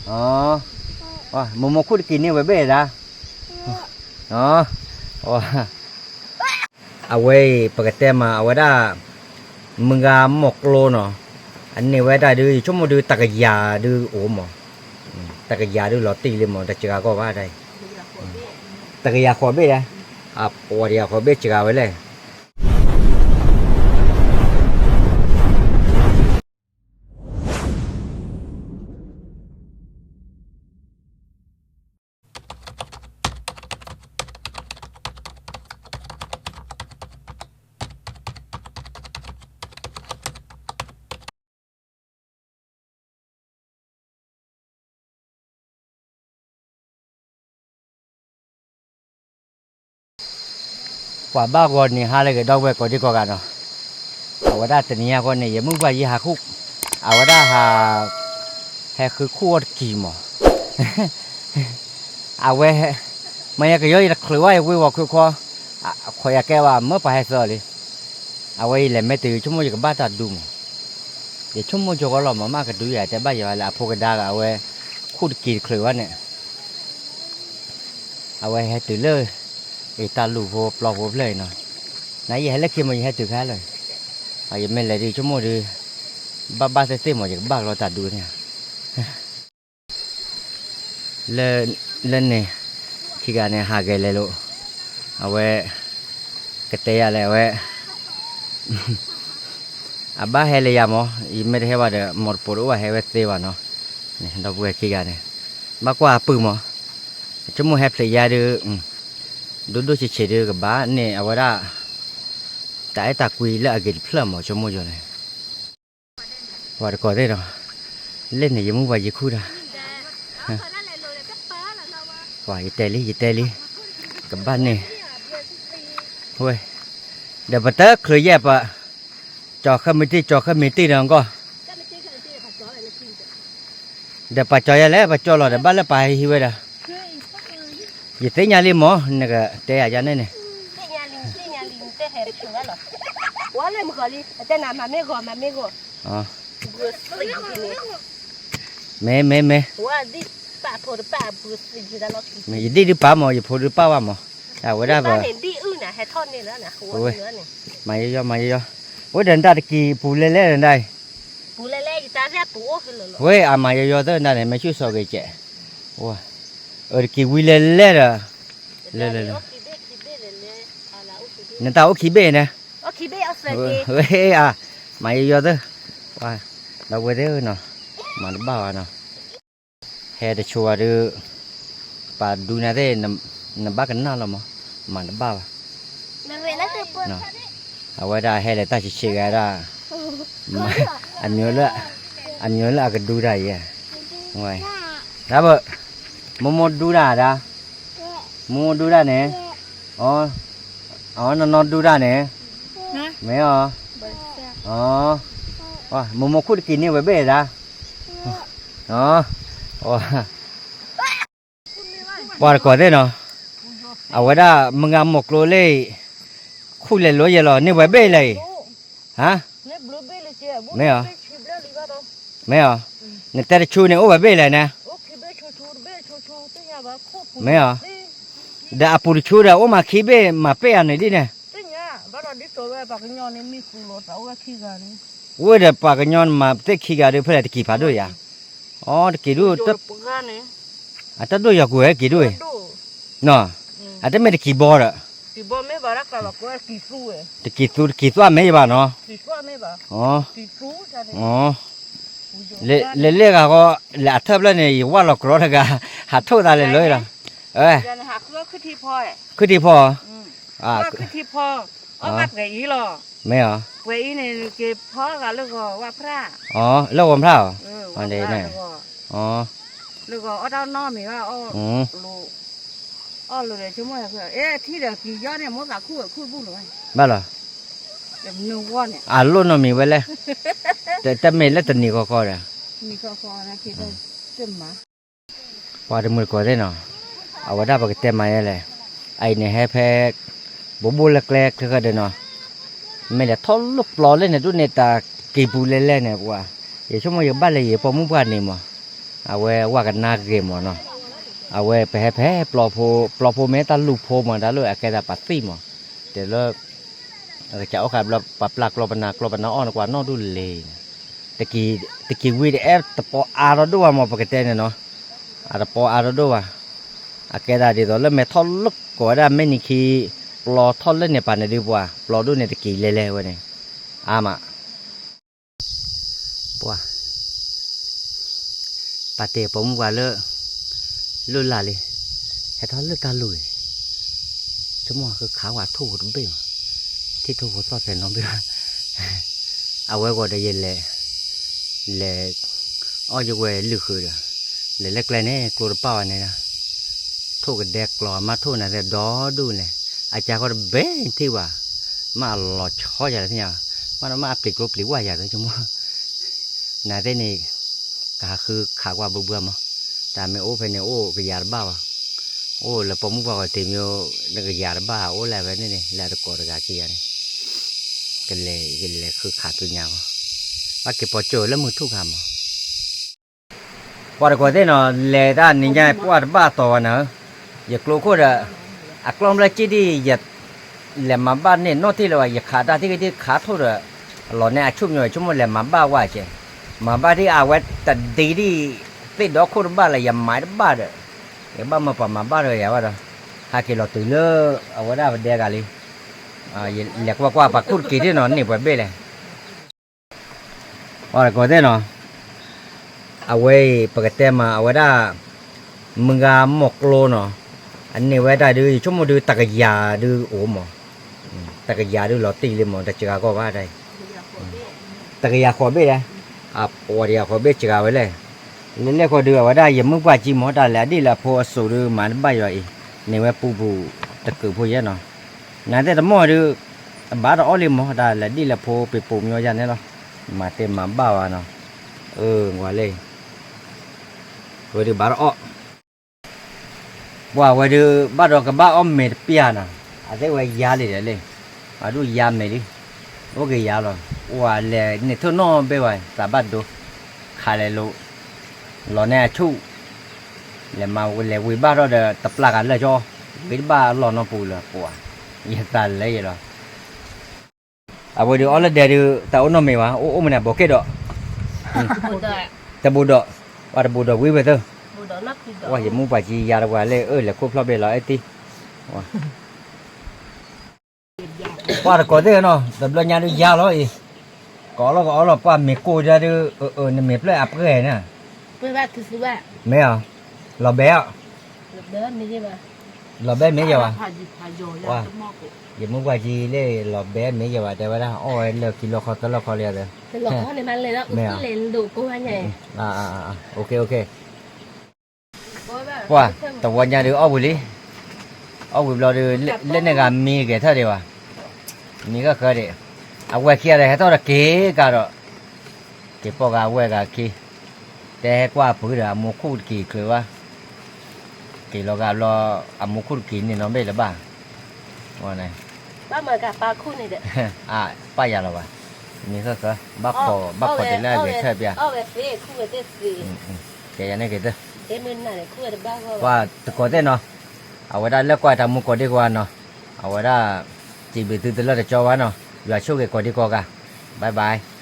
မိၢ်မိၢ်ခိၣ်တက့ၤန့ၢ်ဝဲဘ့ၣ်ဒၣ်, အဝဲအံၤ ပကတဲမး အဝဲဒၣ် မုၢ်ဂၤမီၢ်ကျိနီၤ, အန့ၢ်ဝဲဒၣ်ဒုး ယဆိကမိၣ်ဒုး တကယၤဒုးအိၣ်မး, တကယၤဒုးလီၤတံၢ်လံမး တစှၤကီးဘၣ်ဒၣ်အံၤ, တကယၤဃိးဘ့ၣ်ဒၣ်, အဝဲတကယၤဃိးဘ့ၣ်စှၤဝဲလဲၣ်. ပှၤဘၣ်ဂီၤနံၤဟါလၢအဂ့ၤ ဒီပုၢ်ဝဲၢ်ကိးဒံကိးဂၤနီၤ, အဝဲဒၣ်တနံၤညါဃီန့ၣ် ယမုၢ်ပှၢ်ယဟးခူၣ်, အဝဲဒၣ်ဟး ဟဲဃုခူၣ်အီၣ်တကံၤမး, အဝဲ မ့ၢ်ယကယီယတချုးဘၣ် ယဝ့ၤဝီၤခွံခွီ, ခိးယၤကဲဘၣ် မၢပှၤဟဲသၢလံ, အဝဲယလဲၤမ့ၢ်တုၤယဆိကမိၣ်ယကဘၣ်တၢ်ဒူမး, ယဆိကမိၣ်ယဂီၢ်လီၤမး မ့ၢ်ကဒုးယၤတဲဘၣ်ယၤဝဲလၢအဖိကဒါဂၤ အဝဲ ခူၣ်တကံၤတချုးဘၣ်န့ၣ် အဝဲဟဲတုၤလၢ အတၢ်လူၢ်ဖိပျီဖိဖျၢၣ်အံၤနီၤ, နယဟဲလၢခံမး ယဟဲတုၤခါလီၤ, ယမ့ၢ်လဲၤဒုးဆိကမိၣ်ဒုး ဘၣ်ဘၣ်သ့ၣ်သ့ၣ်မး ယကဘၣ်ကလီတၢ်ဒူန့ၣ် လၢန့ၣ် ခံဂၤန့ၣ် ဟးဂဲၤလဲၤလိာ်, အဝဲ ကတဲယၤလဲၣ် အဝဲ အဘၣ်ဟဲလၢယၤမး, ယမ့ၢ်တဟဲဘၣ်ဒီး မီၢ်တပိၤတအိၣ်ဘၣ် ဟဲဝဲသ့ဘၣ်နီၤ, ဒီပုၢ်ဝဲၢ်ခံဂၤန့ၣ် ဘၣ်ကွၢ်အပုၢ်မး, ဆိကမိၣ်ဟဲဖျဲးယါဒုး ဒိၣ်ဒိၣ်ဆံးဆံးဒုးကဘၣ်န့ၣ် အဝဲဒၣ် တၢ်အဲၣ်တၢ်ကွံလၢအဂ့ၤတဖျၢၣ်မး ဆိကမိၣ်ယၤန့ၣ် ပှၤတကိးသ့ၣ်နီၤ, လၢန့ၣ်ယမုၢ်ပှၢ်ယံၤခူၣ်တၢ်, ပှၤယတဲလံ ယတဲလံ, ကဘၣ်န့ၣ်, ဝဲ, ဒီးပတချုးယဲၢ်ပ, ကၠီၤဃၢမံၤတံၢ် ကၠီၤဃၢမံၤတံၢ်ဒီးကီၢ် ဒီးပှၤကၠီၤယဲၢ်လဲၣ် ပှၤကၠီၤလီၤဒီး ဘၣ်လၢပှၤဟံးဝဲဒီး, ယသ့ၣ်ညါလံမး နကတဲယၤယၤန့ၣ်န့ၣ်, မ့ၢ်မ့ၢ်မ့ၢ်, ယဒံၣ်ဒုးပာ်မး ယဖိဒုးပာ်ဝဲမး, အဝဲဒၣ်ပ, မၤယယီ မၤယယီ, ဝဲဒီးနတၢ်တကံၤပူၤလဲၤလဲၣ်နဒၣ်အံၤ, ဝဲအမၤယယီသၢနဒၣ်န့ၣ် မ့ၢ်ဆူၣ်စီၤဂ့ၤကဲး, အတကံၤဝံၤလဲၤလဲၣ်ဒီး, လၢလၢလၢ, နတၢ်အိၣ်ခံဘ့ၣ်န့ၣ်, ဝဲအ, မၤယယီသၢ, ဒီးဝဲသ့ၣ်နီၤ, မၤတဘၣ်ဘၣ်နီၤ, ဟဲတဆိဝဲဒုး, ပှၤဒူနၤသ့ၣ်, နဘၣ်ကနၣ်လီၤမး, မၤတဘၣ်ဘၣ် အဝဲဒၣ်ဟဲလၢတၢ်ဆံးဆံးဂၤဒၣ်, အမံၤလၢ, အမံၤလၢအကဒူတၢ်အံၤ, တၢ်ဘၣ်, မိၢ်မိၢ်ဒူတၢ်ဒၣ်, မိၢ်မိၢ်ဒူတၢ်န့ၣ်, အ, အနီၢ်နီၢ်ဒူတၢ်န့ၣ်, မ့ၢ်အီၤ, မိၢ်မိၢ်ခိၣ်တက့ၤန့ၢ်ဝဲဘ့ၣ်ဒၣ်, ပှၤတကိးသ့ၣ်နီၤ, အဝဲဒၣ်မုၢ်ဂၤမီၢ်ကျိလၢ, ခူၣ်လဲၤလိယဲလီၤ န့ၢ်ဝဲဘ့ၣ်လဲၣ်အံၤ, ဟါ, မ့ၢ်အီၤ, မ့ၢ်အီၤ, နတဲတဆိန့ၣ် အိၣ်ဝဲဘ့ၣ်လဲၣ်န့ၣ်, မ့ၢ်အီၤ, ဒီးအပူၤတဆိဒီးအိၣ်မးခံဘ့ၣ်မၤပ့ၢ်အန့ၣ်ဒ်န့ၣ် ဝဲဒီးပှၤကညီမၤသ့ၣ်ခံဂၤဒုး ဖဲလဲၣ်တကံၤဖးဒိၣ်ယၤ, အီ တကံၤဒုး, အတၢ်ဒိၣ်ယီၤကွံာ်ဝဲကံၤဒုး, နီၤ, အတမ့ၢ်တကံၤဘီဒီး, တကံၤသူ တကံၤသွါမ့ၢ်ယဘၣ်နီၤ, အ, လဲၤလဲၤဂၤဃီ, လဲၤအထၢၣ်ဖျၢၣ်န့ၣ် ယဝၢ်လီၤကြီတဂၤ, ဟးထိၣ်သးလဲၤလၢလီၤ, ခုၣ်ထံဖီ, မ့ၢ်အီၤ, လၢဂီၤမဖျါအီၤ, ဘၣ်လီၤ, အလိၣ်နီတမံၤဝဲလၢ, တမ့ၢ်လၢတနံၤဃီဃီဒီး, ပှၤတမုာ်တကိးသ့ၣ်နီၤ, အဝဲဒၣ်ပကတဲမၤယဲလဲၣ်, အအံၤန့ၣ် ဟဲဖဲ, ဘိးဘိၣ်လၢကျဲချၢဃၢၤဒီးနီၤ, မ့ၢ်လဲၤထီၣ်လိၣ်ပျီလၢန့ၣ်ဒိၣ်န့ၣ် တၢ်က့ၤပူၤလဲၤလဲၣ်န့ၣ် ပှၤ, ယဆိကမိၣ်ယကဘၣ်လဲၤယံၤပိာ်မုၣ်ပှၢ်န့ၣ်မး, အဝဲဝဲကနၣ်ဂ့ၤမးနီၤ, အဝဲပဟဲဖဲပျီဖိ, ပျီဖိမ့ၢ်တၢ်လူၤဖိမး တၢ်လၢအကဲသးပှၤသံၣ်မး, တဲလၢ ကစးအိၣ်ဃာ်ဘျီ ပှၤပျၢ်ကျီပနၢ် ကျီပနၢ်အီၣ်နကွၢ်နီၣ်ဒူၣ်လံ, တကံၤဝံၤတအဲၣ်တပီအါထီၣ်ဒိၣ်ဘၣ်မး ပကတဲန့ၣ်နီၤ, အတပီအါထီၣ်ဒိၣ်ဘၣ်, အကဲသးဒ်သိးလၢမဲာ်ထီၣ်လၢကိးဝဲဒၣ်မဲာ်နံၤခံ, ပျီထီၣ်လၢန့ၣ်ပာ်န့ၣ်ဒုးပှၤ ပျီဒိၣ်န့ၣ်တကံၤလဲၤလဲၤဝဲန့ၣ်, အါမး ပှၤ ပာ်တ့ၢ်ပိာ်မုၣ်ပှၤလၢ လၢလၢ်လံ, ဟဲထီၣ်လၢတၢ်လူၤအံၤ, ဆိကမိၣ်ဃုခးဝဲထိၣ်ဖိတဘ့ၣ်ဘၣ်, ထံၣ်ထိၣ်ဖိသီၣ်သဲးနီတဘ့ၣ်ဘၣ်, အဝဲဂီၢ်ဒီးယလဲၤ, လဲၤ အီၣ်ယဝဲလုၢ်ဃုာ်ဒီး, လဲၤလၢကျဲန့ၣ် ကျိတပာ်ဝဲန့ၣ်, ထိၣ်ကဒဲကျီၤမးထိၣ်နၤသ့ၣ်ဒီဒူၣ်လဲၣ်, အကါဃီတဘ့ၣ်ထံၣ်ဘၣ်, မ့ၢ်အလီၤဆီယၤလၢသ့ၣ်ညါ, မ့ၢ်ဒီးမ့ၢ်အပျံၤကျိပျံၤဝဲယၤသ့ၣ်ဆိကမိၣ် နၤသ့ၣ်န့ၣ် ကဟးဃုခးကွၢ်ဘှံးဘှံးမး, တၢ်မ့ၢ်အိၣ်ဖဲန့ၣ်အိၣ်ကယၤတဘၣ်ဘၣ်, အိၣ်လၢပိာ်မုၣ်ပှၢ်ဂီၤတ့ၢ်မ့ၢ် နကယၤတဘၣ် အိၣ်လၢဖဲန့ၣ်န့ၣ် လၢအတကိးတဂၤခံဂၤန့ၣ်, ကလဲၤ ကလဲၤဃုခးသ့ၣ်ညါမး, ဘၣ်က့ၤပိာ်ကၠိလၢမုၢ်ထူၣ်ခါမး ပှၤတကိးသ့ၣ်နီၤ လဲၤတၢ်နံၤညါပှၢ်တဘၣ်တီၤဝဲနၤဧၢ, ယကျိခိၣ်ဒီး အကျီဘျၢက့ဒံး ယလဲၤမၤဘၣ်န့ၣ်နီၢ်ထံၣ်လၢၤဘၣ် ယခးတၢ်ထံၣ်က့ဒံးခးထိၣ်ဒီး အလီၢ်န့ၣ်အဆူၣ်မညီၤဆိကမိၣ်လဲၤမၤဘၣ်ဝဲကဲ, မၤဘၣ်ဒံးအဝဲတဒ့ဒံး သ့ၣ်ဒီခိၣ်တဘၣ်လၢယမၤတဘၣ်ဒီး, ယဘၣ်မၤပှၤမၤဘၣ်ဒီးယၤဘၣ်ဒီး, ဟးက့ၤလီၤတုၤလၢ အဝဲဒၣ်ပဒဲဂၤလံ, လဲၤကွၢ်ကွၢ်ပှၤခိၣ်တက့ၤဒံးနီၤ န့ၢ်ပှဲၤဘ့ၣ်လဲၣ် ပှၤတကိးသ့ၣ်နီၤ, အဝဲအံၤ ပကတဲမး အဝဲဒၣ် မုၢ်ဂၤမီၢ်ကျိနီၤ, အန့ၢ်ဝဲဒၣ်ဒုး ယဆိကမိၣ်ဒုး တကယၤဒုးအိၣ်မး, တကယၤဒုးလီၤတံၢ်လံမး တစှၤကီးဘၣ်တၢ်အံၤ, တကယၤဃိးဘ့ၣ်လဲၣ်, အဝဲတကယၤဃိးဘ့ၣ်စှၤဝဲလဲၣ်, လၢလဲၣ်ဃီဒုး အဝဲဒၣ်ယမုၢ်ပှၢ်ကံမး တၢ်လဲၤအဒ့ၣ်လၢအဖိအစိၤဒုး မၤတဘၣ်ယီၤအံၤ, န့ၢ်ဝဲပူၤပူၤတကုးဖိယဲၢ်နီၤ နၤသ့ၣ်တမီၢ်ဒုး အဘၣ်တအီၣ်လံမး တၢ်လဲၤဒ်လၢဖိပံၤပိာ်မညီယါန့ၣ်လီၤ, မၤတ့ၢ်မၤဘၣ်ဝဲနီၤ, အၢ ကွၢ်လံ, ဝဲဒုးဘၣ်တအီၣ်, ပှၤဝဲဒုး ဘၣ်ဒီးကဘၣ်အီၣ်မ့ၤတပျၢ်နီၤ, အသ့ၣ်ဝဲယါလံဒီးလံ, အဒိၣ်ယါမ့ၤလံ, အိၣ်က့ၤယါလီၤ, အိၣ်ဝဲလဲၤန့ၢ်ထၢၣ်နီၣ်ဘ့ၣ်ဝဲ သးဘၣ်ဒိ, ခးလဲၤလိၤ, လီၤန့ၢ်အဆူၣ် လဲၤမၤလဲၤဝံၤဘၣ်ထီၣ်ဒီး တပျၢ်ဂၤလၢာ်ကၠီ, ဝံၤတဘၣ်လီၢ်နီၢ်ပူၤလၢပှၤ, ယသးလဲၤယလီၤ, အဝဲဒုးအီၣ်လၢဒဲဒုး တၢ်အိၣ်နီၢ်မ့ၢ်ဘၣ်, အိၣ်အိၣ်မ့ၢ်န့ၣ် ဘိးက့ၣ်ဒီး, တဘိးဒီး, ပှၤတဘိးဒီးဝံၤဝဲသၢ, ဝဲယမုၢ်ပှၢ်ကံယါတပှၤလၢ အၢ လဲၤခိၣ်ဖျီၣ်ဘ့ၣ်လီၤအဲၣ်တံၢ် ပှၤတကိးသ့ၣ်နီၤ တဘျီညါဒုးယါလီၤအံၤ, ကအီၣ်လီၤကအီလီၤ ပှၤမ့ၤကိၢ်ဒၣ်ဒုး အၢ အၢ နမ့ၤဖျၢၣ်အပှဲၢ်န့ၣ်, မ့ၢ်ဧါ, လီၤဘဲဧါ, လီၤဘဲမ့ၢ်ယဲဘၣ်, ယမုၢ်ပှၢ်ကံလၢလီၤဘဲမ့ၢ်ယဲဘၣ် တဲဝဲဒၣ် အီၣ်ဝဲလၢခံလီၢ်ခီသၢလီၢ်ခီလံအသး, မ့ၢ်ဧါ, ပှၤတဝီညါဒုးအီၣ်ဝံၤလံ, အီၣ်ဝံၤဘျီဒုး လၢန့ၣ်ဂၤမံဂဲၤထၢၣ်ဒံးဘၣ်, မံဃၣ်ဃၢဒံး, အဝဲခံဂၤဒီးဟဲထီၣ်ဒီးက့ၤကဒီး, က့ၤပိာ်ဂၤအဝဲဂၤခံ, တဲဟဲကွၢ်အပုၢ်ဒီးအမိၢ်ခိၣ်တက့ၤချုးဘၣ်, က့ၤလီၤဂာ်ဘျီ, အမိၢ်ခိၣ်တက့ၤန့ၣ်နီတဘ့ၣ်လၢၤဘၣ်, ဘၣ်မၤကပၢ်ခိၣ်န့ၣ်ဒီး, ပၢ်ယၤလီၤဘၣ်, မံဃၢ်ဃၢ, ဘၣ်ခိး, ဘၣ်ခိးတ့ၢ်လၢအဂဲၤထၢၣ်ပျၢ်, ကဲယၤန့ၣ်က့ၤတၢ်, ပှၤတကိးသ့ၣ်နီၤ, အဝဲဒၣ်လၢကွၢ်တၢ်မူကိးဒံကိးဂၤနီၤ, အဝဲဒၣ်, စံးဘျုးသုတလၢတကၠီဘၣ်နီၤ, ယွၤဆိၣ်ဂ့ၤကိးဒံကိးဂၤ, bye bye.